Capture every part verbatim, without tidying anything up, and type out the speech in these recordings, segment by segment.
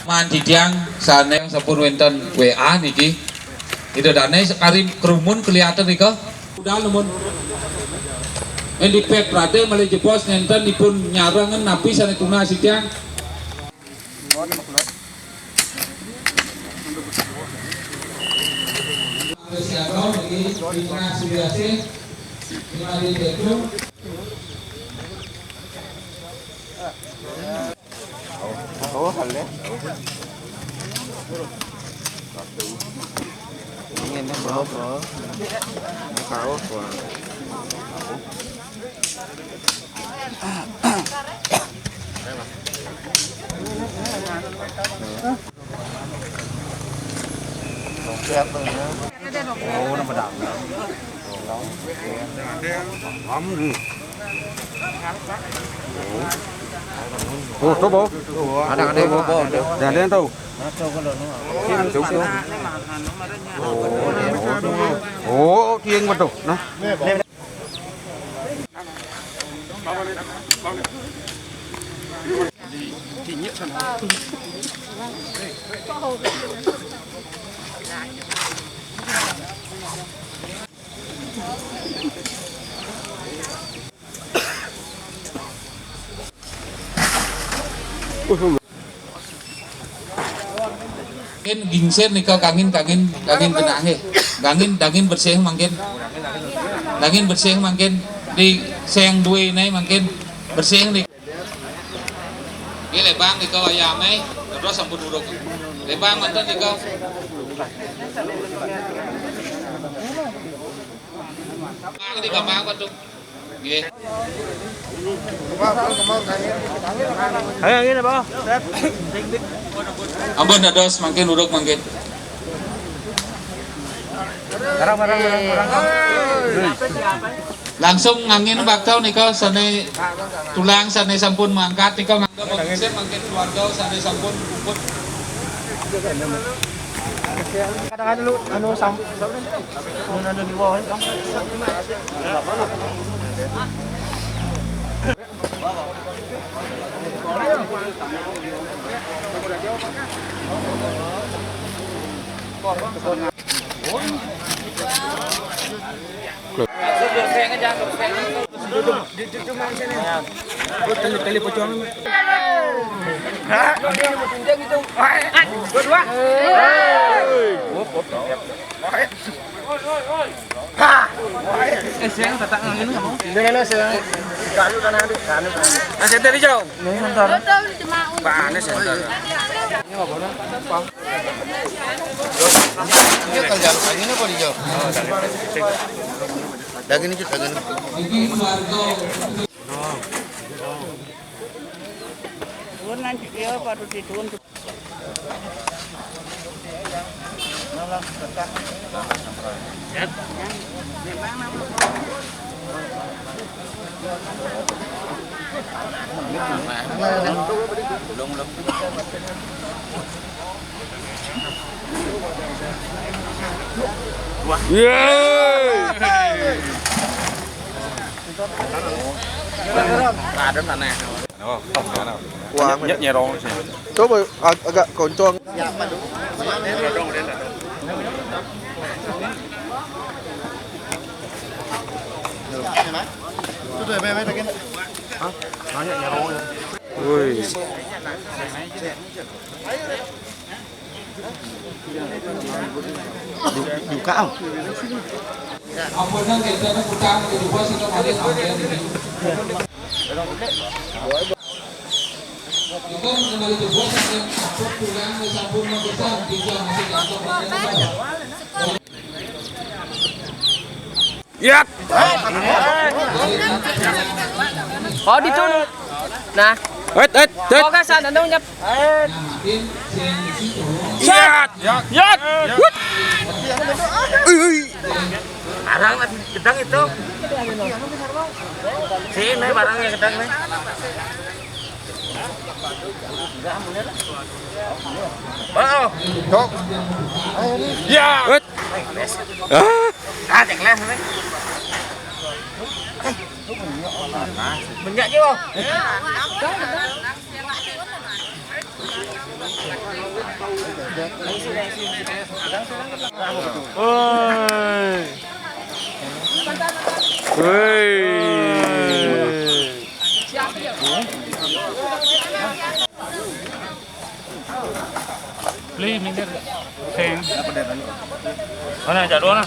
Man titiang sané sampun wénten W A niki. Ida dané sekali kerumun kelihatan nika. Budal numun. Yen dipet prate malih jebos nenten dipun nyarengin napi sané tunas titiang. Siapa niki? Fitnah Suriasih, Imadi Tejo. Oh, hal ya. Ini, ini, bro, bro. Ini tahu, bro. Oh, tuh, Bo. Ada, ada, Bo. Ada, ada yang tahu. Oh, oh, tiang betul. Nah. Mangkin gingsir nika kangin, kangin, kangin genah nggih. Kangin, kangin bersih mangkin. Kangin bersih mangkin. Di sing duwe ne mangkin bersih nika. Nggih, lebang nika ayame, terus sampun uruk. Lebang wonten nika. Lebang nika, Pak, waduh. Nggih. Ayo, ngene, Pak. Ampun dados mangkin uruk mangkin. Barang, barang, barang, barang. Langsung ngangin bakal nika sane tulang sane sampun mangkat nika mangga pengungsi mangkin keluarga sane sampun puput. Katakan dulu anu sam anu anu di bawah. Eh, sing tetak ngene apa? Ini, ini, sing. Kayu tanah, Dik. Kayu tanah. Nah, senter ijo. Ini senter. Panas senter. Ini kan jalan kayu ini apa dijauh? Daging ini, daging. Turun nanti dia baru diturun. Yeay. Ada mana? Wah, nyek nyerong sih. Coba ag- agak koncong. Hah? Banyak nyerong. Woi. Buka, oh. Yat. Oh, di tu. Nah. Et, et, et. Oh, kan sana dong, Jap. Yat. Yat. Wut. Ui, ui. Barang lagi gedang itu. Sini barangnya gedang nih. Oh. Cok. Ya. Wut. Ah. Ah, cek lah, nih. Minyak je, Bang. Woi. Woi. Beli minggir. Sing. Mana jak dua lah.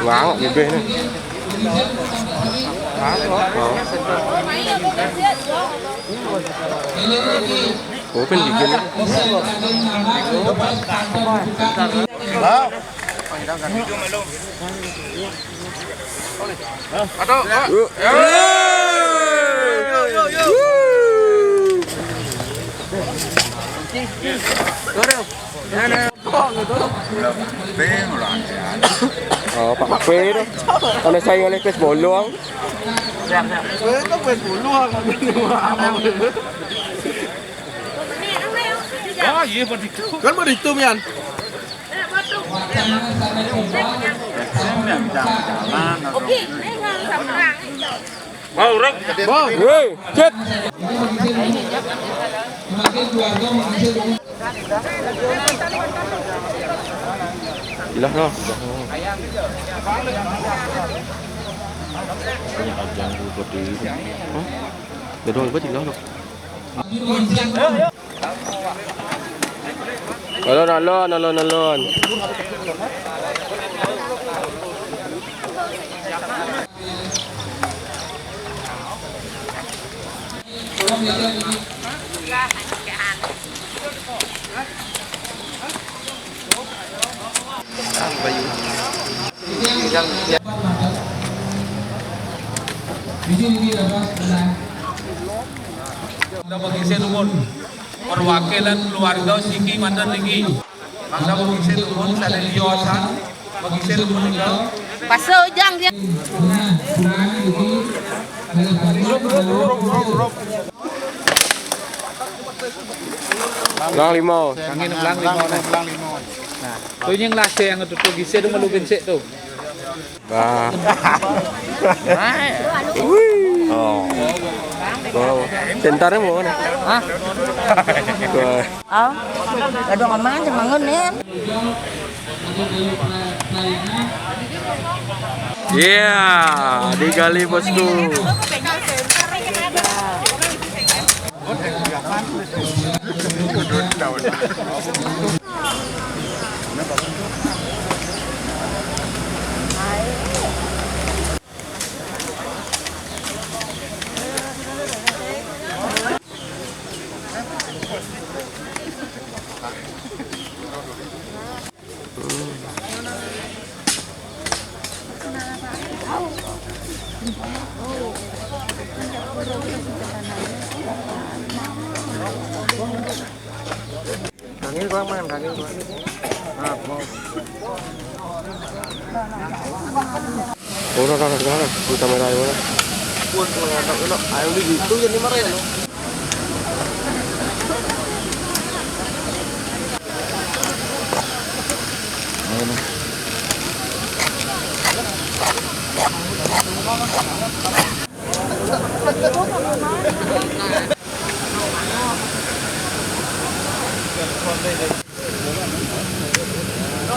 Wah, bebek nih. Mau. Oh, kan gigi nih. Halo. Aduh, Pak. Yo, yo, yo, yo. Oh, Pak P tuh. Kalau saya oleh Chris Bolong. Itu Chris Bolong. Oh, iya, begitu. Kan begitu, Mian. Mau, Rek? Mau. Woi, cet. Ilah, noh. Hah? Dah dua, ilah, noh. Alon, alon, alon, alon. Anda bagi saya nuwun perwakilan keluarga siki mantan niki. Mangga mengisi nuwun sale liya san, mengisi nuwun nika. Pasal ujang dia. Belang limau. Angin belang limau, nah. Belang limau. Nah, tu nying lah saya yang tu, tu gisi tu malu gensik tu. Bah. Wih. Oh. Wow. Tentarnya mau mana? Hah? Wah. Oh. Aduh, aman, semangat nih. Iya, digali, bosku. Daging kurang, Man, daging kurang. Nah, mau. Ora, ora, ora, ora. Kita merah, ora. Wah, enak, enak. Ayo, di situ ya, ini marah ya, lo.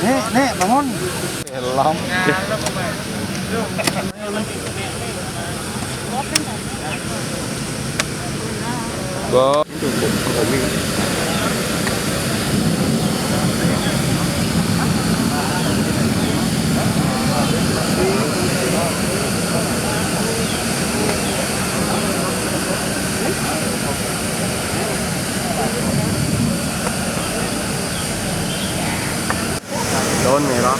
Nek, Nek, bangun. Helm. Daun merah.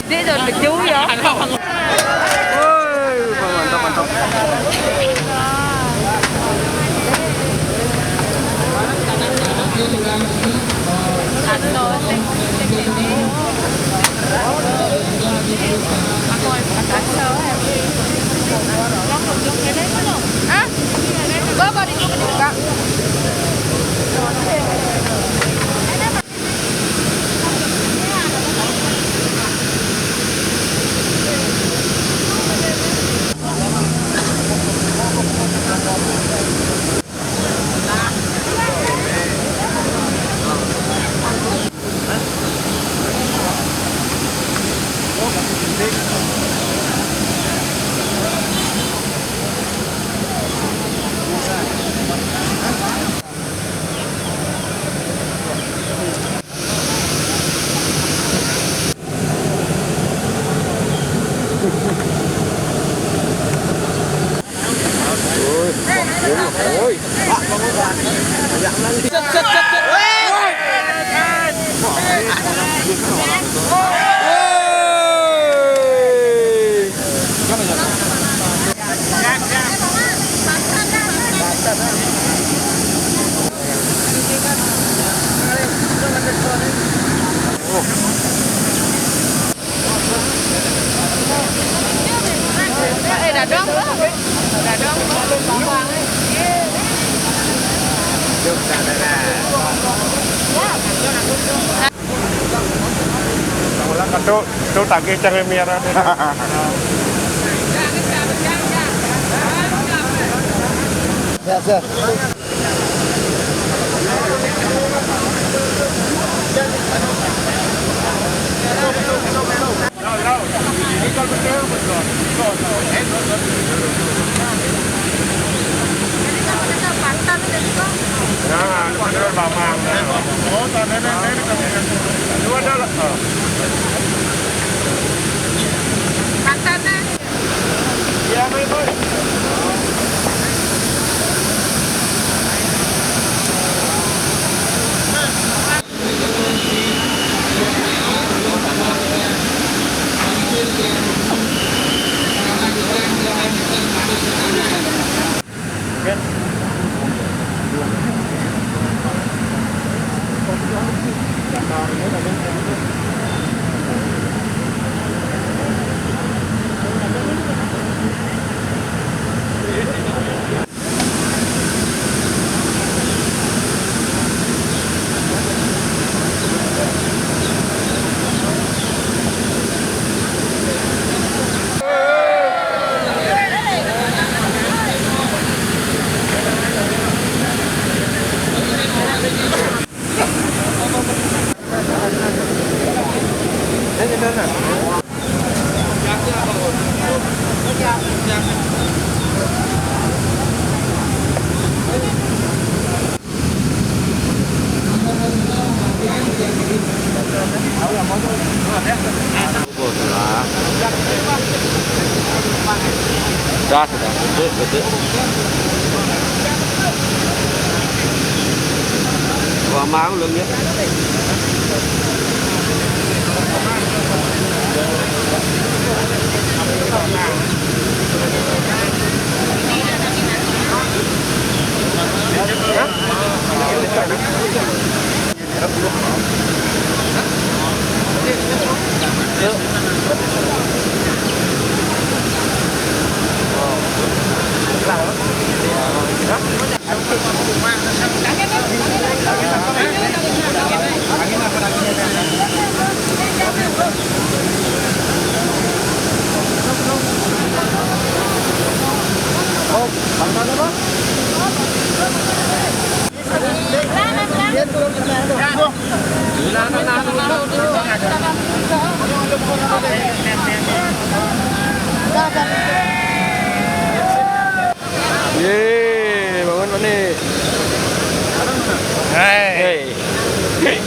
Dia jangan kejauh ya. Woi, mantap, mantap. Hah? Gua baru ikut juga. Wala ka to, to tagih cang miara. Ya, sir. Dah, sudah. Betul, betul. Gua mau lu ya. Yeay, bangun, Mani. Hei. Hei.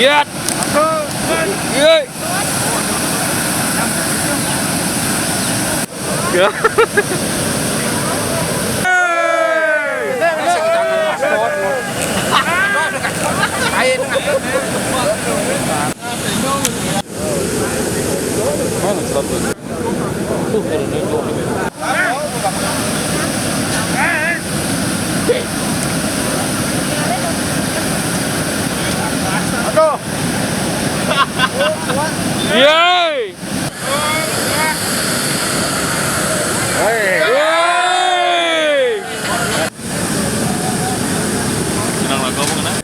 Lihat. Yeay. Ya. Mana sepatu? Tuh, ada duit gua. Aduh. Yeay. Hei. Yeay. Kenal lagu apa, kenal?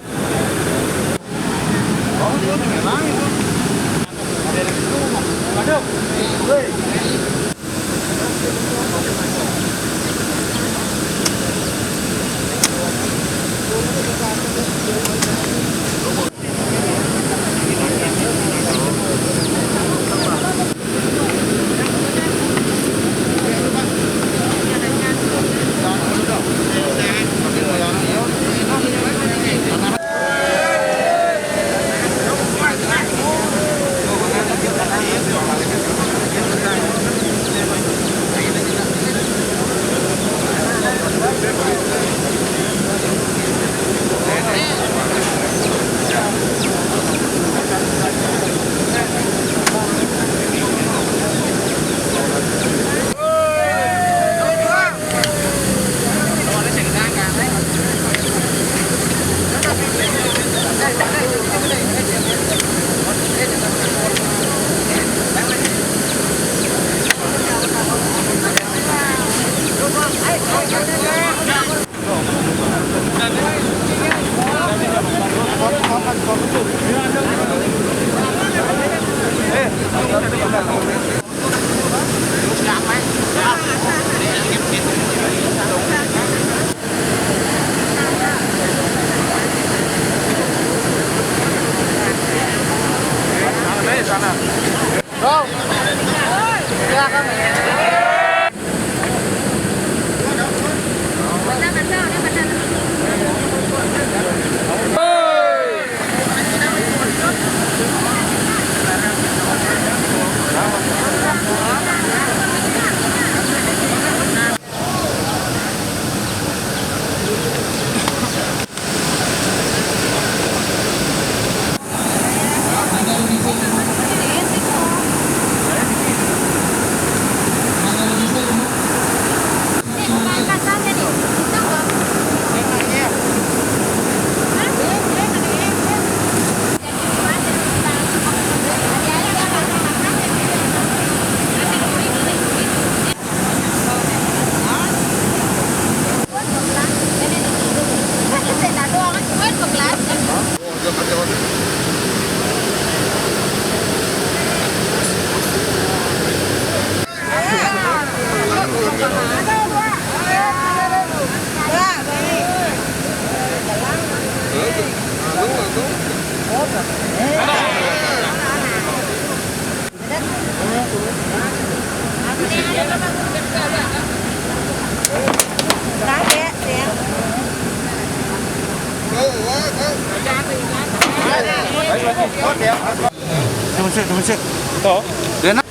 To? Dia na.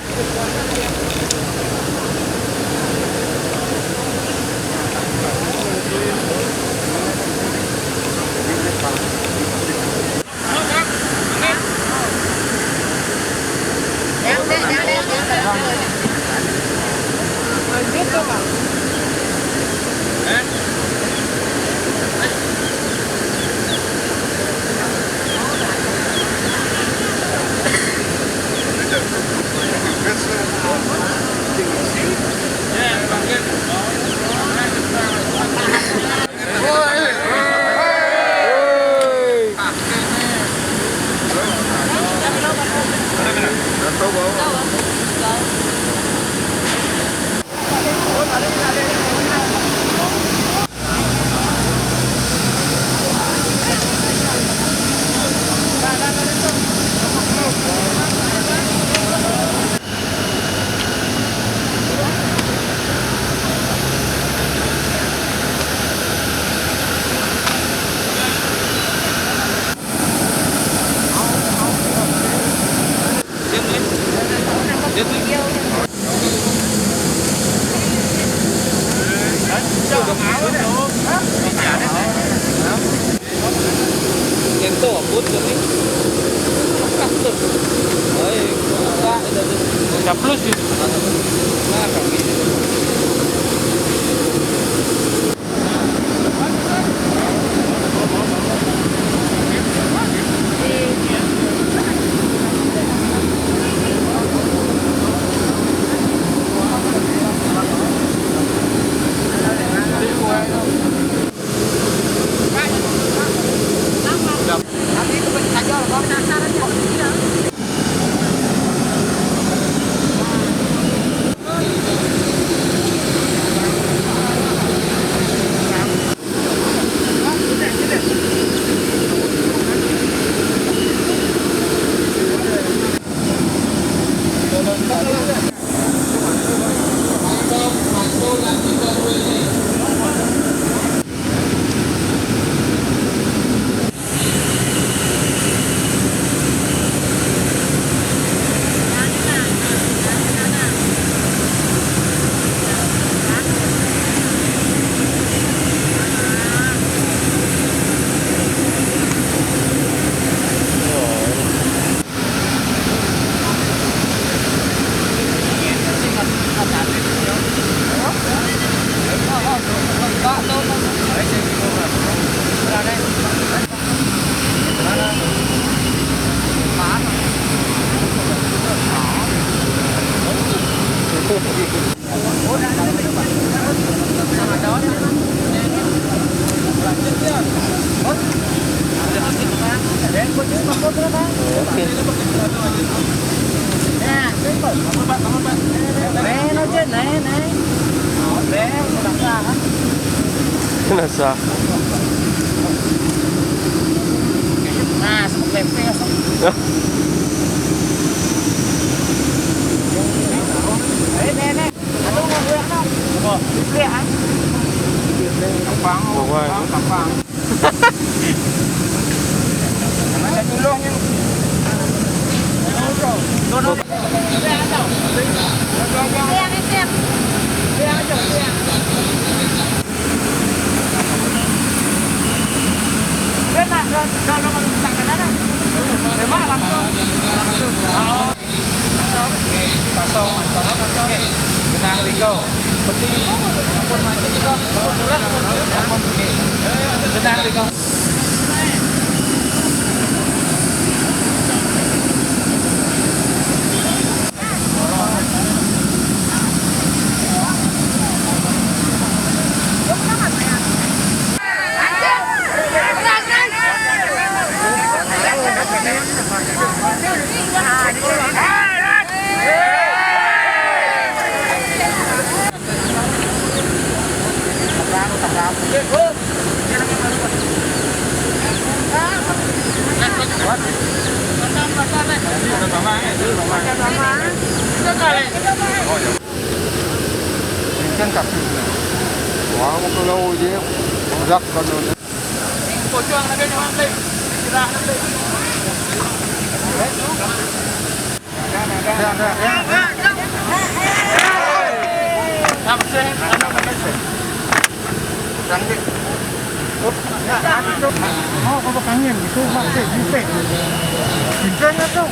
Caplos yun. Nasa. Nah, sama tempe ya. Aduh, mau gue no. Apa? Tampang. Tampang. Ada tulung yuk. Pasong, pasong, pasong. Tenang, Riko. Peti. Ampun, mati, Riko. Ampun, murah, ampun, murah. Ampun, oke. Tenang, Riko. Ikan kaki. Wah, mau ke laut je. Berat kan. Pocong ada di mana? Istirahat. Mau apa kangen gitu, Mas? Cek, cek. Cek, cek, tuh.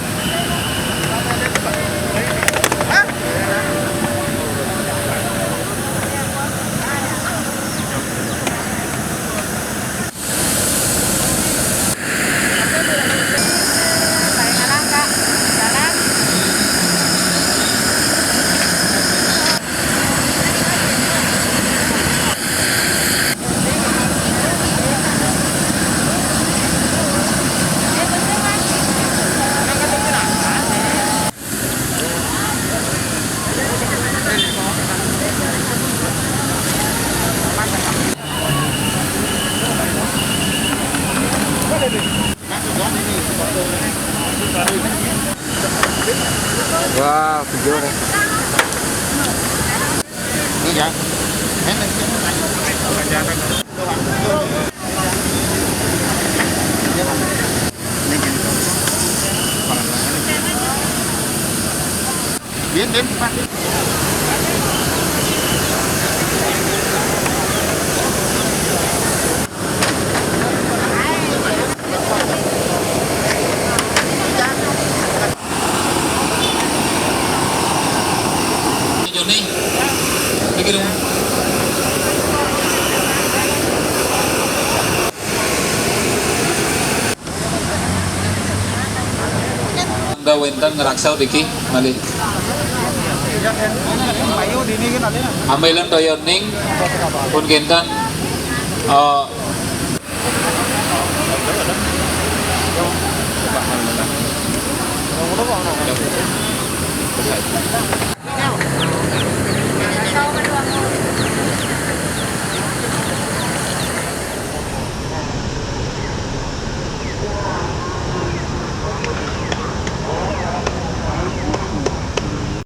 Wah, video nih. Ini ya. Ini gini. Bien, bien, Pak. Joni, pikir dong. Anda wénten ngraksau niki malih. Ambeien toya ning pun kénten, eh,